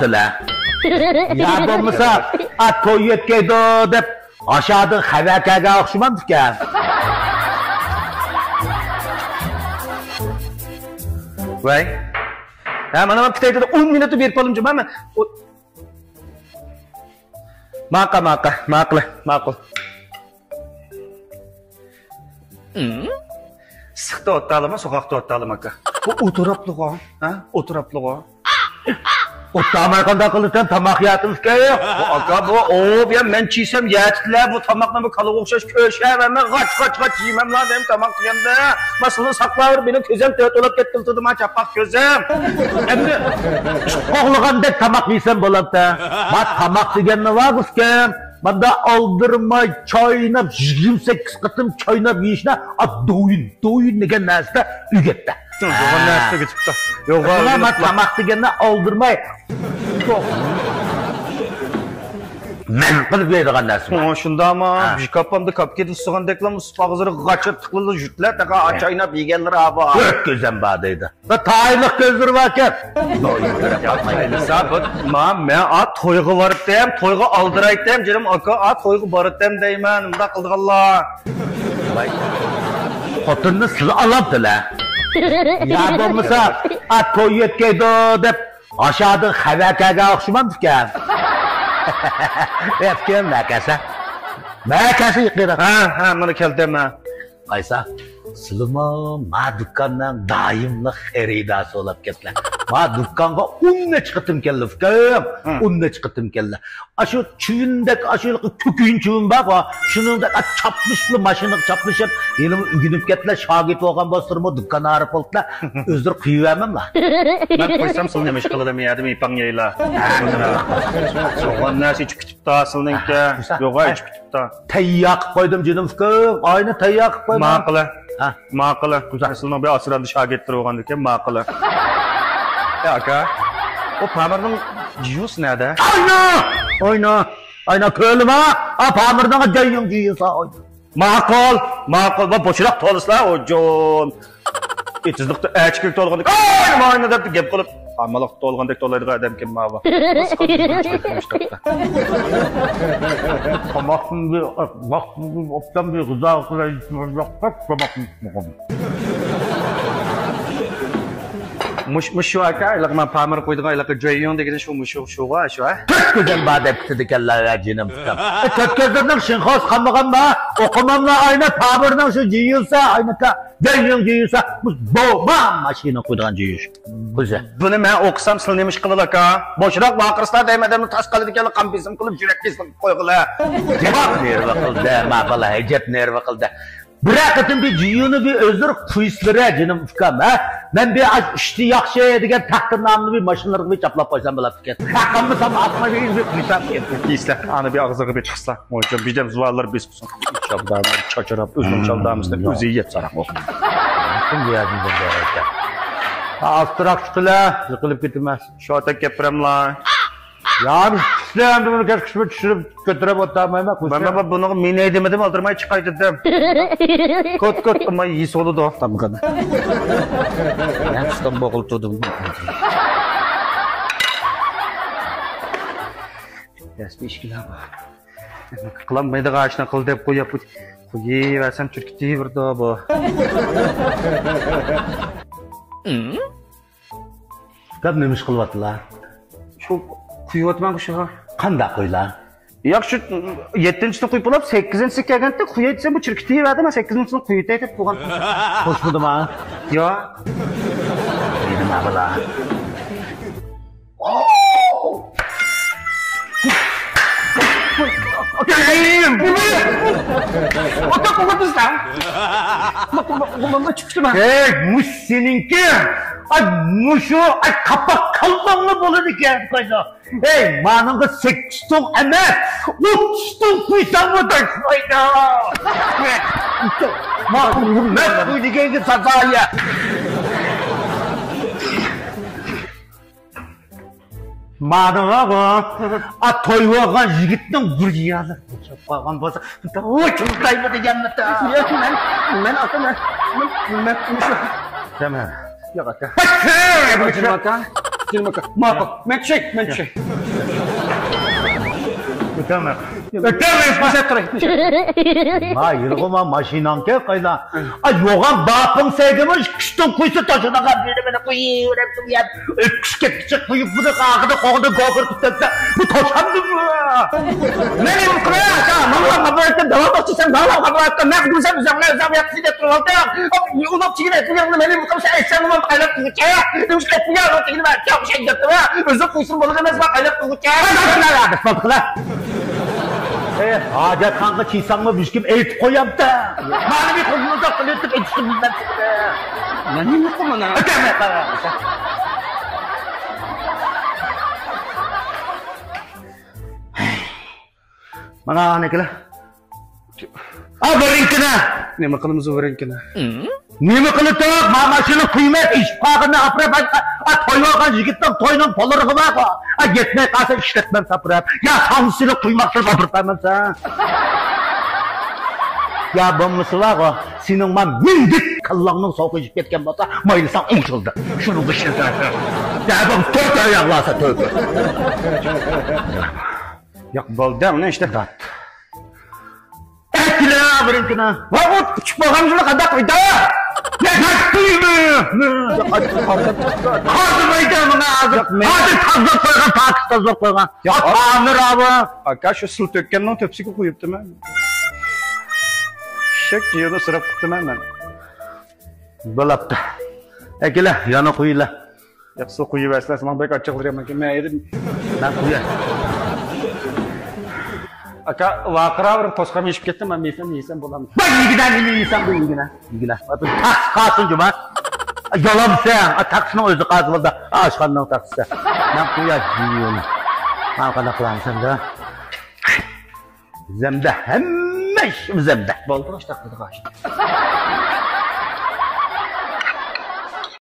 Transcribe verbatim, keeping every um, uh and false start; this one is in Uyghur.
دېلە. يا بولمىسا، ئا، توي يەتكەيدۇ دەپ، ئاشادىن خەۋەر كەلگەن ئوخشىمامدىكەن. ۋەي. ھە، مانا مەن پۈتەيدە ئون مىنۇتتا بېرىپ بولۇمجۇ، مانا. ماقا، ماقا، ماقۇل، ماقۇل. ئىسسىقتا ئولتۇرالىما، سوغۇقتا ئولتۇرالىما، ئاكا؟ بۇ ئولتۇراپلىغۇ، ھە؟ ئولتۇراپلىغۇ. ئولتۇرماي قانداق قىلىسەن، تاماق يەتمىسكەن. بۇ ئاكا، بۇ، ئوو، بۇ يەر مەن چىيسەم يەتىدىلە، بۇ تاماقنى بۇ كالىغا ئوخشاش كۆشەۋەرمەن، غاچ، غاچ، غاچ يېيمەنلا دەيمەن تاماق دېگەندە. مەن سىلىنى ساقلاۋېرىپ، مېنىڭ كۆزۈم تۆت بولاپ كەتتى، تۇردى ما چاپقاق كۆزۈم. ئەمدى قوغلىغاندەك تاماق يېسەم بولامتى. ما تاماق دېگەننى بار، ئۇكام. ماندا ئالدىرماي چايناپ، يىگىرمە سەككىز قېتىم چايناپ يېيىشنى، ئا، دويۇن، دويۇن دېگەن نەرسىدە ئۆگەتتى. يوغان نەرسە ئۆگىتىپتۇ. يوغان شۇڭا ما ئۆگىتىپتۇ. تاماق دېگەندە ئالدىرماي، مەن قىلىپ يەيدىغان نەرسە. ئۇ، شۇنداقمۇ؟ ھە. بىر كاپامدا كاپكىدە سۇغاندەكلا، ئاغزىغا غاچا تىقىلىدۇ، جۈتلەر تاقا، ھە. چايناپ يېگەنلىرى بار. تۆت كۆزەم بار دەيدۇ. بىر تايلىق كۆزلىرى باركەن. ما، مەن، ئا، تويغا باراتتىم، تويغا ئالدىرايتتىم، جېنىم ئاكا، ئا، تويغا باراتتىم دەيمەن، مۇنداق قىلىدىغانلار. ۋاي، خوتۇننى سىز ئالامتىلە. يا بولمىسا، ئا، توي يەتكەيدۇ دەپ، ئاشادىن خەۋەر كەلگەن ئوخشىمامدىكەن. ئەپكەن، مەكەسە. مەكەسە يېقىنراق. ھە، ھە، مانا كەلدىم، ھە. قايسا، سىلىمۇ ما دۇكاننىڭ دائىملىق خېرىدارى بولاپ كەتلە. ما دۇكانغا ئون نەچچە قېتىم كەلدى، ئۇكام. ھە. ئون نەچچە قېتىم كەلدى. ئاشۇ چىۋىندەك، ئاشۇ كۆكۈيۈن چىۋىن بار، شۇنىڭدەك، ئا، چاپلىشىپلا، ماشىنىغا چاپلىشىپ، ھېلىمۇ ئۆگىنىپ كەتلە، شاگىرت بولغان بولسىلىرىمۇ، دۇكان ئارىپ بولۇپلا، ئۆزلىرى قويۇۋەرمەملا. مەن قويسام، سىلى نېمە ئىش قىلىدۇ، مەن يەردىمۇ يېپىڭ يەيلا. سوغان نەرسە ئىچىپ كېتىپتۇ، سىلىنىڭكى. يوغا ئىچىپ كېتىپتۇ. تەييار قىلىپ قويدۇم، جېنىم ئۇكام. ئاينى تەييار قىلىپ قويدۇم. ماقۇلە. ھە. ماقۇلە. سىلىنىڭ بىر ئاسراندى شاگىرتلىرى بولغاندىكىن ماقۇلە. ئە، ئاكا. ئۇ پامىرنىڭ جيۇسى نەدە؟ ئاينا! ئاينا! ئاينا كۆرلىما! ئا، پامىرنىڭ جيۇڭ جيۇسى، ئاينا. ماقۇل، ماقۇل. بۇ بوشراق تولىسىلا، ئوجۇن. ئېتىزلىقتا ئەچكىلىك تولغاندەك، ئاينا، ماينا دەپ گەپ قىلىپ، ئامانلىق تولغاندەك تولايدىغان ئادەم كىم ماۋۇ؟ تاماقنى بىر، ۋاقتىنى بىر، ئوبدان بىر غىزا قىلاي، ياق، تاماقنى يېمىگەن. مۇش-، مۇشۇ ئاكا، ھېلىقى مەن پامىر قويىدىغان ھېلىقى جۆييۇڭ دېگىنى شۇ، مۇشۇ، شۇغۇ، شۇ، ھە؟ تۆت كۆزەم بار دەپ كېتىدىكەنلەر، جېنىم ئۇكام. ئە، تۆت كۆزلەرنىڭ شىنخوسى قالمىغانما؟ ئوقۇماملا ئاينا پامىرنىڭ شۇ جيۇسى، ئاينىكا. جيۇڭ جيۇسى، بۇ، بۇ، ما، ماشىنا قويىدىغان جيۇسى. قوزا. بۇنى مەن ئوقۇسام، سىلى نېمە ئىش قىلىدۇ، ئاكا؟ بوشراق ۋارقىرىسىلا دەيمەن، ئادەمنى تاش قىلىدىكەنلا، قان بېسىم قىلىپ، يۈرەك كېسىلىگە قويغىلى. جاۋاب نېرۋا قىلدى، ما بالا، ئەجەب نېرۋا قىلدى. بىرەر قېتىم بىر جيۇنى بىر ئۆزلىرى قويسىلىرە، جېنىم ئۇكام، ھە؟ مەن بىر ئاش ئىشتى ياخشى دېگەن تەقدىرنامىنى بىر ماشىنىلىرىغا بىر چاپلاپ قويسام بولاتتىكەن. ھە، قىلمىسام ئاتما بىر بىر قويسام ئىكەن. دېسىلە، ئانا بىر ئاغزىغا بىر چىقسا، مويجام بىدەم زۇۋانلار بېسىپ، چالدامىسى چاچراپ، ئۆزىنىڭ چالدامىسىنى ئۆزى يەپ ساراق بولغان. كىم بۇ يەردىن بۇ يەرگە؟ ئاستىراق چىقىلە، يىقىلىپ كېتىمەن. شۇ ئاتەك گەپلىرىملا. يا، بىز كىشىلەر ئەمدى بۇنى كەچ قىسمەن چۈشۈرۈپ كۆتۈرۈپ ئولتۇرمايمەن. مەن، مەن، مەن بۇنىڭغا مېنى دېمىدىم، ئالدىرىماي چىقاي دېدىم. كوت، كوت قىلماي يېسە بولىدۇ. تامغىنى. مەن قىستام بوغۇلتۇدۇم. يەس، بىر ئىككىلا بار. قىلالمايدىغان ئىشنى قىل دەپ قويۇپ، قويۇۋەرسەم، چۈركىتىۋېرىدۇ بۇ. گەپ نېمە ئىش قىلىۋاتىلا؟ شۇ قويۇۋاتىمەن شۇ. قانداق قويلا؟ ياق، شۇ يەتتىنچىسىنى قويۇپ بولۇپ، سەككىزىنچىسى كەلگەندە قوياي دېسەم، بۇ چۈركىتىۋەردى، مەن سەككىزىنچىسىنى قويۇۋېتەي دەپ قويغان. قوشمىدىما؟ ياق. نېمە بۇلار؟ ھەي، مۇشۇ سېنىڭكى، ئاي، مۇشۇ، ئاي، قاپاق كاللاڭلا بولىدىكەن، قايدا. ھەي، مانىڭغا سەككىز تۇڭ ئەمەس، ئوتتۇز تۇڭ قويساڭمۇ تاشلايدۇ. ما، ما، قوي دېگەنگە سازايە. مانىڭا بۇ، ئا، توي بولغان يىگىتنىڭ بۇرجىيالىرى بوشاپ قالغان بولسا، ۋۇچۇلدايمۇ دېگەنمىتى؟ ياق، مەن، مەن ئاكا، مەن، مەن، مەن، مەن، مەن، ياق، ئاكا. ئاكا! ئاكا! جېنىم ئاكا، ماقۇل. مەن چۈشەي، مەن چۈشەي. ئۆتەڭ. ئۆتەڭ، مەن چۈشەپ تۇراي. ما يۈرغۇما ماشىناڭكى قايلا. ئا، يوغان باپىڭ سەيگىمۇ ئىككىسىدىن قويسا تاشلىغان بىرى مېنى قويۇۋېرەپتۇ يەپ. ئۆتكۈچ كەتكۈچە قويۇپ بۇنى قاغىدى قوغدى گوگۇر تۇتۇپتۇ. بۇ توشامدۇ بۇ؟ مېنى يوق قىلىۋەت، ماڭا قابىلەتتىن داۋام ئاچىسەن، ماڭا قابىلەتتىن نەق دۇرسەن ئۆزۈڭلار ئۆزۈڭ ياقسىز دەپ تۇرۇۋالدىڭ. ئۇناپ چىگىنى ئۆتمىگەننى مېنى يوق قىلسا ئەيسەن نېمە قايلاپ تۇرغۇچە. نېمىشقا ئۆتمىگەن ئۇناپ چىگىنى بەرچە ئوخشايدۇ دەپتىما. ئۆزۈڭ قويسۇن بولىدۇ ئەمەسما قايلاپ تۇرغۇچە. ئەي، ھاجەتخانىغا چىيساڭمۇ بىر كىم ئېيتىپ قويامتى. مانا بىر قىزنىڭ قىلىۋېتىپ ئېيتىشنى بىلمەمسىز. مەن نېمە قىلىمەن؟ ئۆتەمەي قاراڭ. مانا ئانىكىلەر. ئا، بىرىنكىنى. نېمە قىلىمىز بىرىنكىنى؟ نېمە قىلىتىق؟ ما ماشىنا قۇيماق ئېشىپ قالغىنىنى ئاپىرىپ، ئا، تويۇۋالغان يىگىتنىڭ تويىنىڭ پۇللىرىغا بارغۇ. ئا، يەتمەي قالسا ئىشلەتمەن ساپىراپ. يا ساڭزىسىنى قۇيماقتىن ئاپىرىپ قالمامسەن. يا بولمىسا بارغۇ. سېنىڭ ما مىندەك كاللاڭنىڭ سوقى ئېشىپ كەتكەن بولسا، مايلىساڭ ئوڭشىلدى. شۇنىڭغا ئىشلىتىمەن. يا بولمىسا تۆت ئاياغلارسا تۆت. ياق، بولدى، ئۇنى ئىشلە. دات. ئەكىلە بىرىنكىنى. ۋاي، ئۇ ئۇچۇپ بولغان يىلى قانداق قىلدى؟ يا، يا، قىيمى. قاندىمايدۇ مانا ھازىر. ياق، مەن ھازىر تازىلاپ قويغان، پاكىز تازىلاپ قويغان. ياق، ئا-، ئامىر ئابا. ئاكا، شۇ سۇ تۆككەننىڭ تۆپىسىگە قويۇپتىمەن. ئىششەك جىيىنى ئىسراپ قىپتىمەن مەن. بولاپتۇ. ئەكىلە، يەنە قويۇلە. ياق، سۇ قۇيۇۋەرسىلە، سېنىڭ بەك ئاچچىقلىرى يامانكەن، مەن يېدىم. مەن قۇياي. ئاكا، ۋارقىراۋېرىپ توسقام ئېشىپ كەتتىم، مەن يېسەم، يېسەم بولامدۇ؟ مەن يېگىنە، نېمە يېسەم بۇ يېگىنە؟ يېگىنە. تاخسا قالسۇن جۇما. يالامسەن، تاخسىنىڭ ئۆزى قالسا بولدى. ئاشخانىنىڭ تاخسىسى. مەن قۇياي، يېيىۋېرىمەن. مانا قانداق قىلامسەن دە؟ زەمدە، ھەممە ئىش زەمدە. بولدى، ئاشتاق قىلدى، ئاشتاق.